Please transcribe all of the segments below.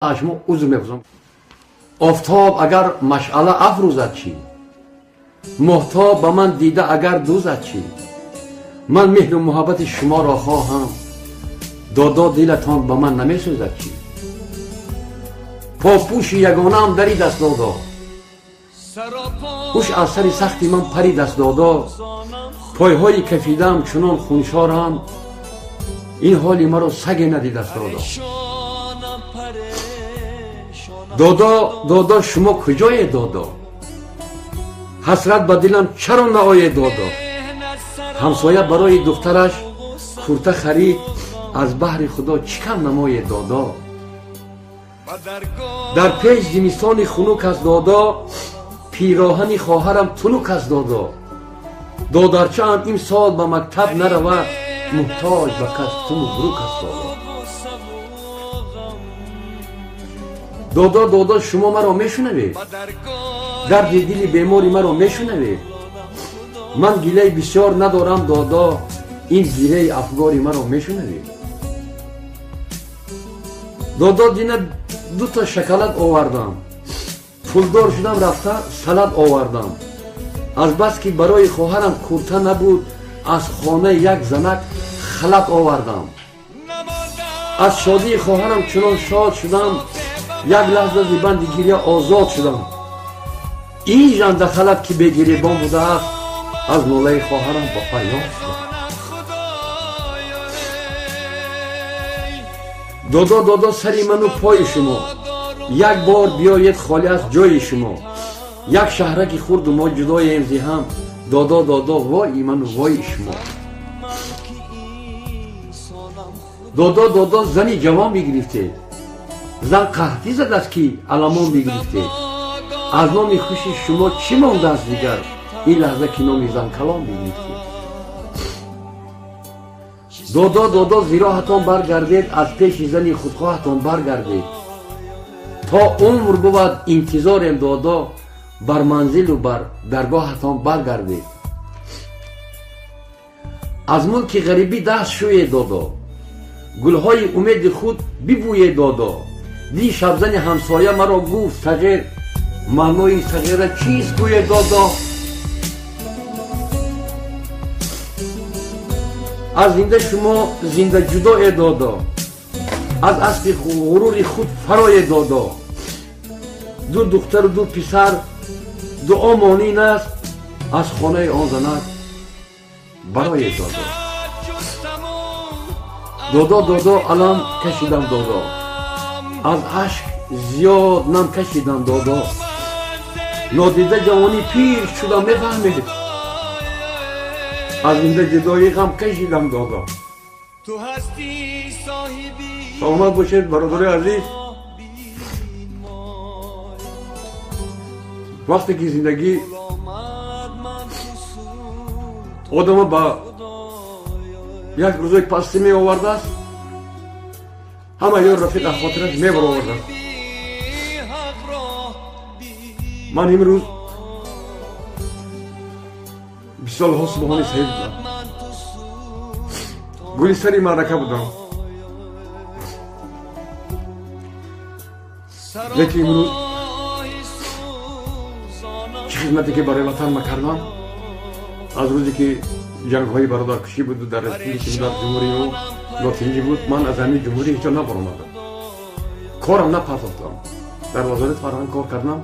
Аз шумо узр мепурсам. Офтоб агар машъала афрӯзад чӣ? Моҳтоб ба ман дида агар дӯзад чӣ? Ман меҳру муҳаббати шуморо хоҳам. Додо, дилатон ба ман намесӯзад чӣ? Попӯши ягонаам даридаст, додо. Ҳуш аз сари сахти ман паридаст, додо. Пойҳои кафидаам чунон хуншоранд, ин ҳоли маро саге надидаст, додо. Додо, додо, шумо куҷое, додо? Ҳасрат ба дилам чаро наоед, додо? Ҳамсоя барои духтараш курта харид, аз баҳри Худо чӣ кам намоед, додо? Дар пеш зимистони хунук аст, додо. Пироҳани хоҳарам тунук аст, додо. Додарчаам имсол ба мактаб наравад, муҳтоҷ ба костюму брук аст, додо. Додо, додо, шумо маро мешунавед? Дарди дили бемори маро мешунавед? Ман гилаи бисёр надорам, додо, ин гилаи афгори маро мешунавед? Додо, дина дута шоколад овардам, пулдор шудам, рафта салат овардам. Азбаски барои хоҳарам курта набуд, аз хонаи як занак халат овардам. Аз шодии хоҳарам чунон шод шудам, як лаҳза зи банди гиря озод шудам. Ин жанда халат ки бегиребон будааст, аз нолаи хоҳарам ба фарёд шудам. Додо, додо, сари ману пои шумо, як бор биёед, холӣ аст ҷои шумо. Як шаҳраки хурду мо ҷудоем зи ҳам. Додо, додо, вои ману вои шумо. Додо, додо, зани ҷавон бигирифтед, зан қаҳтӣ задааст, ки аламон бигирифтед. Аз номи хуши шумо чӣ мондааст дигар, ин лаҳза ки номи зан калом бигирифтед? Додо, додо, зироҳатон баргардед, аз пеши зани худхоҳатон баргардед. То умр бувад интизорем, додо, бар манзилу бар даргоҳатон баргардед. Аз мулки ғарибӣ даст шӯед, додо. Гулҳои умеди худ бибӯед, додо. Ди шабзани ҳамсоя маро гуфт сағир, маънои сағира чист, гӯед, додо? Аз зинда шумо зинда ҷудое, додо. Аз аспи ғурури худ фароед, додо. Ду духтару ду писар дуо монин аст, аз хонаи он занак бароед, додо. Додо, додо, алам кашидам, додо. Аз ашк зиёд нам кашидам, додо. Нодида ҷавонӣ пир шудам, мефаҳмед? Аз зинда ҷудоӣ ғам кашидам, додо. Саломат бошед, бародарои азиз. Вақте ки зиндагӣ одама ба як рӯзои пастӣ меовардааст, ҳама ёр рафиқ аз хотираш мебаровардааст. Ман имрӯз бисолҳо субҳони саид будам, гули сари маърака будам, лекин имрӯз чӣ хизмате ки барои ватан ма кардам, аз рӯзе ки ҷангҳои бародаркушӣ буду дар республики, дар ҷумҳурии мо нотинҷӣ буд, ман аз ҳамин ҷумҳурӣ ҳеҷ ҷо набаромадам, корам напардохтам. Дар Вазорати фарҳанг кор кардам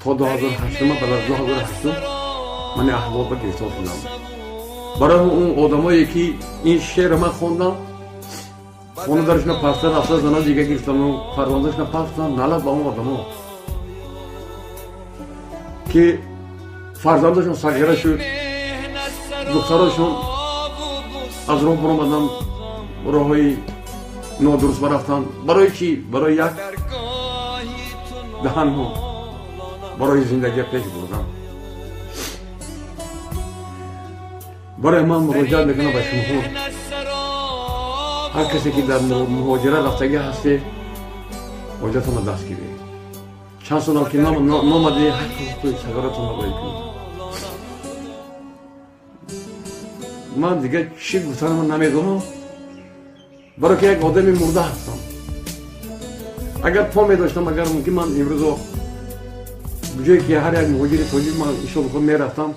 то 2008. Баъд аз 2008 ман аҳвол ба гирифтор шудам. Барои он одамое ки ин шеъра ман хондам, хона дарашона паста рафта, зана дига гирифтану фарзандашона пастан, налат ба он одамо ки фарзандашон сағира шуд, духтарошон аз роҳ баромаданд, роҳҳои нодуруст барафтанд. Барои чӣ? Барои як даҳанҳо, барои зиндагия пеш бурдан. Барои ман муроҷиат мекунам ба шумоҳо, ҳар касе ки дар муҳоҷират рафтагӣ ҳастед, ҳоҷатонро даст гиред. Чанд солам ки номаде, ҳаққи ҳуқуқи сагаратонро бояд кунед. Ман дигар чӣ гуфтанам намедонам, барои ки як одами мурда ҳастам. Агар по медоштам, агар мумкин ман имрӯзо ҷое ки ҳар як муҳоҷири тоҷик ман ишо биход мерафтам,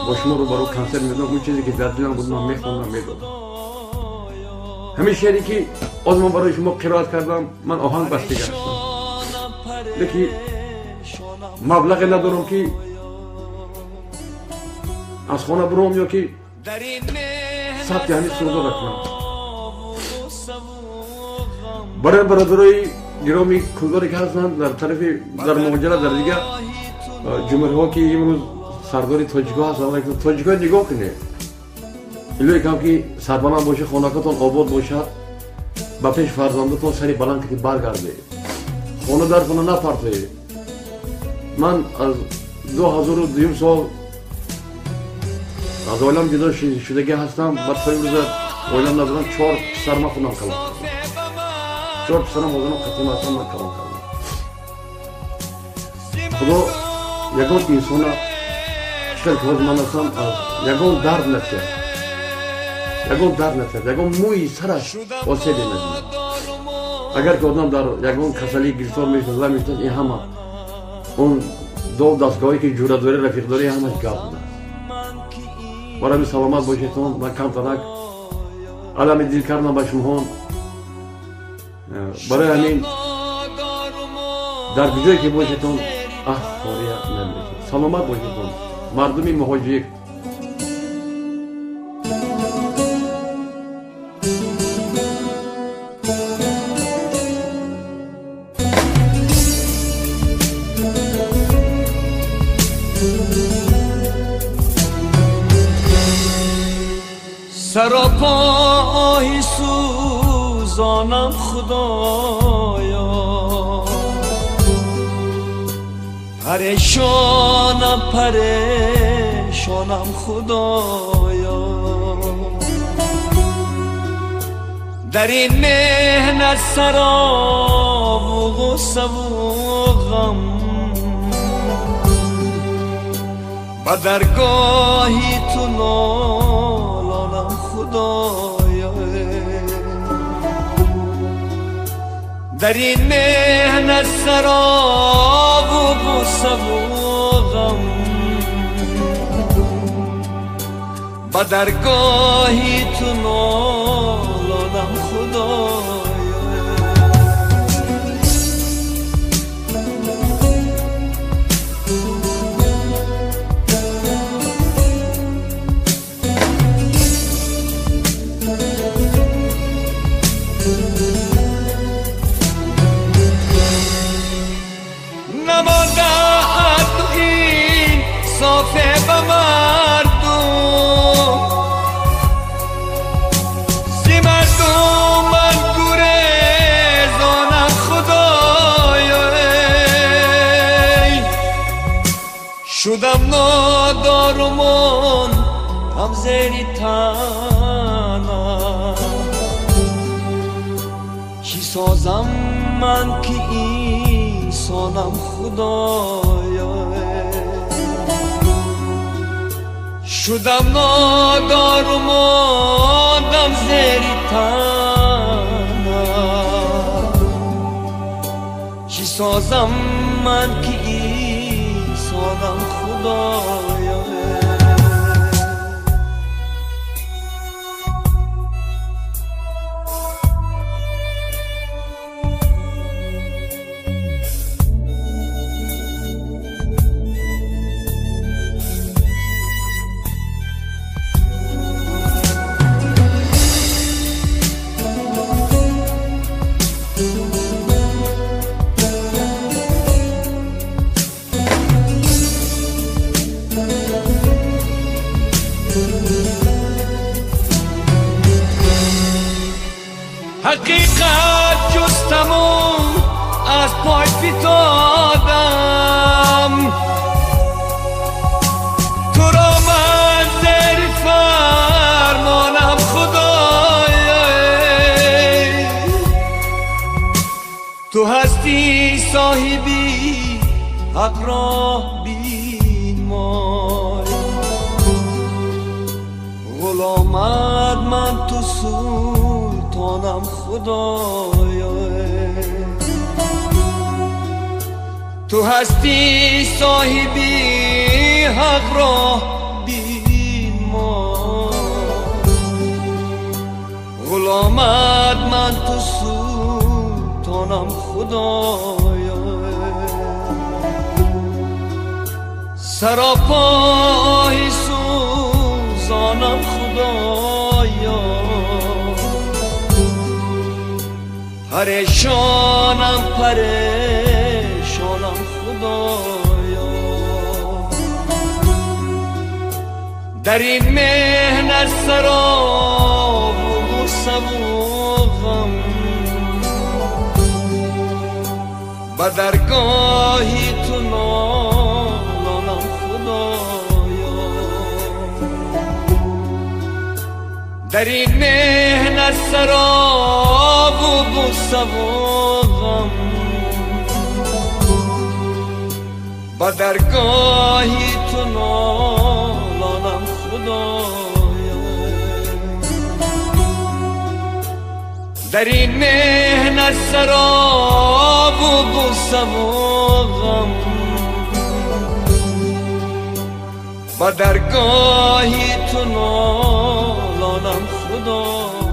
бо шумо рӯбарӯ консерт медодам. Он чизе ки дар дилам буд ман мехондам, медодам. Ҳамин шеъре ки оз ман барои шумо қироат кардам, ман оҳанг бастига ҳастам, лекин маблағе надорам ки аз хона буром ё ки сабти ҳамин сурудора кунам. Барои бародарои гироми кулдоре ки ҳастанд дар тарафи дар муҳоҷират, дар дигар ҷумҳуриҳо ки имрӯз сардори тоҷикҳо ҳастанд, тоҷикҳо нигоҳ кунед, илоҳе кам ки сарбаланд бошед, хонакатон обод бошад, ба пеш фарзандатон сари баланд ки баргардед, хона дар хона напартоед. Ман аз 2002 сол аз оилам ҷудо шудагӣ ҳастам, ба то имрӯза оилам надорам. 4 писар ман худам калон кардам, 4 писарам ҳозирам қатим ҳастам, ман калон кардам. Худо ягон инсона чӣ ки ҳозир ман ҳастам аз ягон дард натиҳад, ягон дард натиҳад, ягон мӯи сараш осебе набинад. Агар ки одам дар ягон касалӣ гирифтор мешуд, ла мешуд, ин ҳама он дов дастгоҳое ки ҷурадорӣ, рафиқдорӣ, ҳамаш гап будааст. Барои саломат бошедтон. Ман камтарак алами дил кардам ба шумоҳон. Барои ҳамин дар куҷое ки бошедтон аҳ хория намешед. Саломат бошедтон, мардуми муҳоҷир. سراپا آهی سوزانم خدایا، پریشانم پریشانم خدایا، در این محنت سراب و غصه و غم، به درگاهی تو نالانم خدایا، در این محنت سراب و غصه و غم، به درگاهی تو نالانم خدایا. به مردم ز مردم من گریزانم خدایا، شدم نادار و من هم زیر تنم، چی سازم من که اینسانم خدایا، شدم نادار و ماندم زیر تنم، چی سازم من که اینسانم خدایا. حقیقت جستم و از پای فتادم، تو را من زیر فرمانم خدایا، تو هستی صاحبی حق را بینمای، غلامت من تو سلطانم خدایا. Ту ҳастӣ соҳиби ҳақ ро бинмо. Ғуломат ман ту султонам Худоё. Саропои сӯзонам Худоё. Парешонам парешонам Худоё. Дар ин меҳнат саробу ғуссаву ғам, ба даргоҳи ту нолонам Худоё. Дар ин меҳнат саробу ғуссаву ғам, ба даргоҳи ту нолонам Худоё. Дар ин меҳнат саробу ғуссаву ғам, ба даргоҳи ту нолонам Худоё.